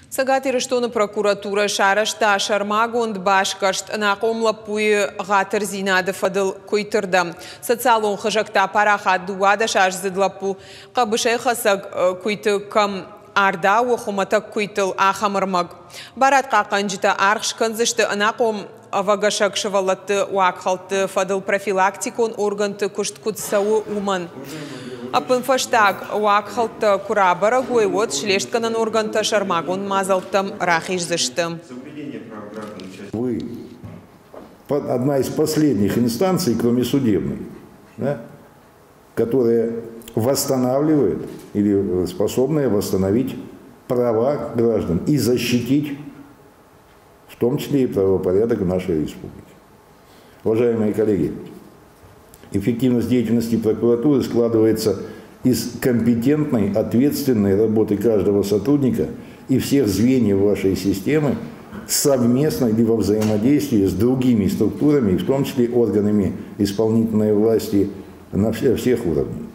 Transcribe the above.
Цӕгат Ирыстоны прокуратурӕ сарӕзта сӕрмагонд басгӕрст ӕнахъом лӕппуйы ӕгъатырдзинады фӕдыл куыйты рдӕм. Социалон хызӕгты апарахат 12-аздзыд лӕппу хъӕбысӕйхӕцӕг куыйты кӕм ардауы хуымӕтӕг куыйтыл, ахӕм ӕрмӕг. Барадхъахъхъӕнджытӕ аргъ скӕндзысты ӕнахъом ӕвӕгӕсӕг сывӕллӕтты уагхӕлдты фӕдыл профилактикон органты куыст куыд цӕуы, уымӕн. Ӕппынфӕстаг, уагхӕлдтӕ куы рабӕрӕг уой, уӕд слестгӕнӕн органтӕ сӕрмагонд мадзӕлттӕм рахиздзысты. Вы одна из последних инстанций, кроме судебной, да, которая восстанавливает или способная восстановить права граждан и защитить в том числе и правопорядок в нашей республике. Уважаемые коллеги, эффективность деятельности прокуратуры складывается из компетентной, ответственной работы каждого сотрудника и всех звеньев вашей системы совместно или во взаимодействии с другими структурами, в том числе органами исполнительной власти на всех уровнях.